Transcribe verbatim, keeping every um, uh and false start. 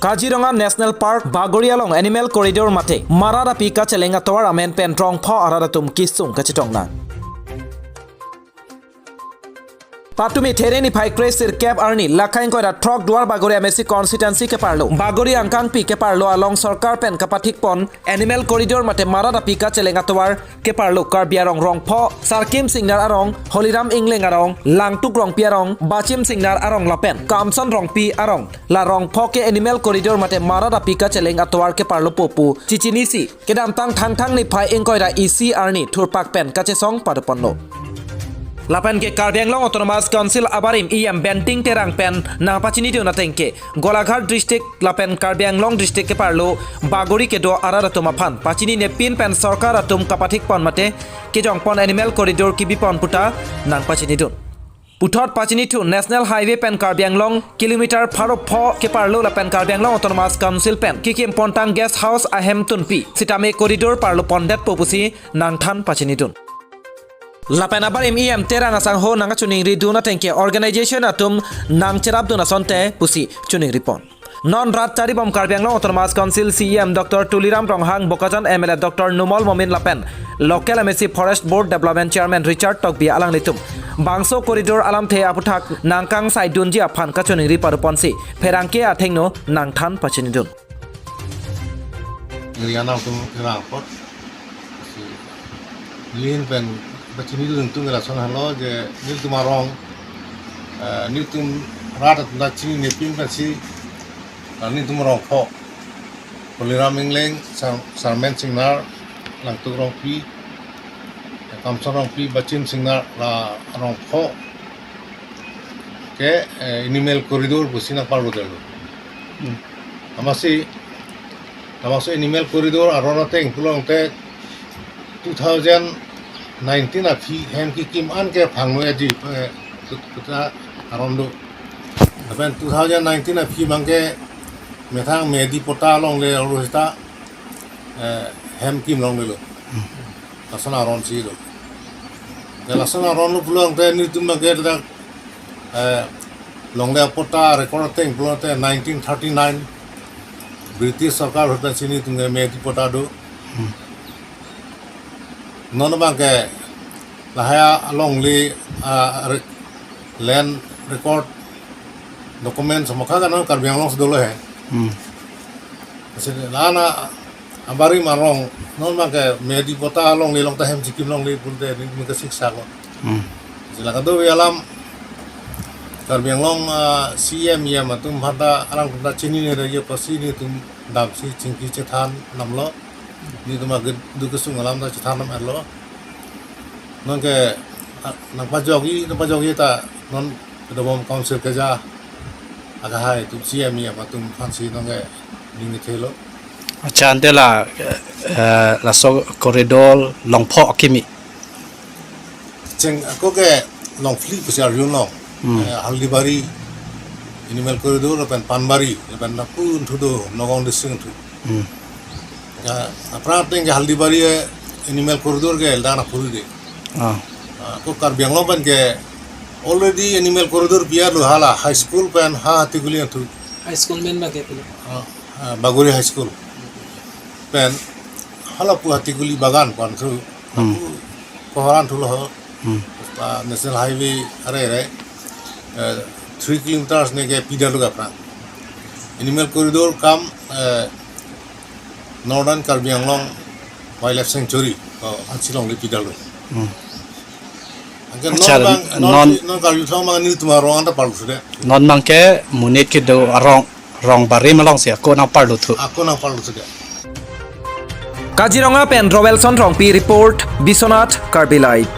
Kaziranga National Park Bagori along Animal Corridor mate marat api kacheleng atovar amen pen rongpho arat atum kesung kachetong nang. Patumi There niphai kre sirkep arni, lake ingkoi ra throk Duar Bagori M A C constituency keparlo, Bagori angkangpi keparlo along sorkar pen kapathik pon Animal Corridor mate marat api kacheleng atovar keparlo Karbi arong rongpho Sarkim Singnar arong, Holiram Ingleng arong, Langtuk Rongpi arong, Bachim Singnar arong lapen Kamson Rongpi arong, la rongpho ke Animal Corridor mate marat api kacheleng atovar keparlo pu pu chichinisi kedamtang Thangthang niphai ingkoi ra isi arni thurpak pen kachesong padoponlo. Lapen ke Karbi Anglong Autonomous Council abarim E M Benting Terang pen nangpachinidun ateng ke Golaghat District lapen Karbi Anglong District keparlo Bagori kedo arat atum aphan pachinine pin pen sorkar atum kapathik pon mate kejong pon Animal Corridor kebi pon puta nangpachinidun. Puthot pachinithu National Highway pen Karbi Anglong kilometer pharo pho keparlo lapen Karbi Anglong Autonomous Council pen kekim pontang guest house ahem tunpi sitame corridor parlo pondet po pusi nangthan pachinidun. Lapen abarim E M Terang asangho nangkachiningridun ateng ke organization atum nangcherapdun asonte pusi chiningri pon. Non rat charibom Karbi Anglong Autonomous Council C E M Doctor Tuliram Ronghang, Bokajan M L A Doctor Numal Momin lapen local M A C Forest Board Development Chairman Richard Tokbi alanglitum bangso corridor alamthe aputhak nangkangsaidunji aphan kachiningri padoponsi pherangke athengno nangthan pachinidun. Riana tum kerang pot. Si lin pen pachinidun tum lason halo je nelitum arong, eh, nelitum rat atum ta chinine pin pensi, eh, nelitum rongpho Holiram Ingleng, Sar-, Sarmen Singnar, Langtuk Rongpi, Kamson Rongpi, Bachim Singnar la rongpho ke, eh, Animal Corridor pusi nangparlodetlo. Hmm. Amatsi, amatsi Animal Corridor aron ateng pulote two thousand nineteen aphi hem kekim an ke phangno edi, eh, kut-, kuta aron do. Lapen two thousand nineteen aphi abangke methang Medi Pota alongle aro seta, eh, hem kim longlelo. Lason aron si lo. Te lason aron lo pulote nelitum abangke dak, eh, longle apota record ateng pulote nineteen thirty-nine British sorkar ahut pensi nelitum ke Medi Pota do. Hmm. Non abangke lahai alongle, ah, re-, land record document semua kan Karbi Anglong si dolo he. Hmm. Lasi la-an abarim arong non abangke Medi Pota alongle along ta hem chikim longle pulote nelitum ke siksa ko. Hmm. Lasi la kadokave alam Karbi Anglong, ah, C E M, E M atum aphan ta alang atum ta chinine regi apotsi nelitum damsi chingki chethan damlo. Nelitum akedo kesung alam ta chethan dam-etlo. Non ke, ah, nangpajokji, nangpajokji ta non kedobom council keja akehai atum C E M, E M atum aphansi non ke ning kethelo. Accha, ante la, eh, laso corridor longpho akimi. Cheng ako ke longphli pusi arjulong. Hmm. Eh, Haldibari, Animal Corridor, lapen Panbari, lapen lapu thudo, Nagaon district thu. Hmm. Ya, aphrang ateng ke Haldibari, eh, Animal Corridor ke elda na phuri de. Ah. Ah, ako Karbi Anglong pen ke already Animal Corridor piarlo hala high school pen ha Hatikuli thu. High school men bage pilo. Ah, ah, Bagori High School. Pen hala pu Hatikuli bagan pen thu. Hmm. Lapu koharan thulo ho. Hmm. Ta National Highway are are, eh, three kilometers ne ke pidalo aphrang. Animal Corridor cum, eh, Northern Karbi Anglong Wildlife Sanctuary, oh, ansi longle pidalo. Hmm. Anke accha, non abang, non non, non Karbi Anglong abang nelitum arong anta parlo sude. Non abangke monit kedo arong, rong barim alongsi ako nangparlo thu. Ako nangparlo sude. Kaziranga pen Roelson Rongpi report, Biswanath Karbi Live.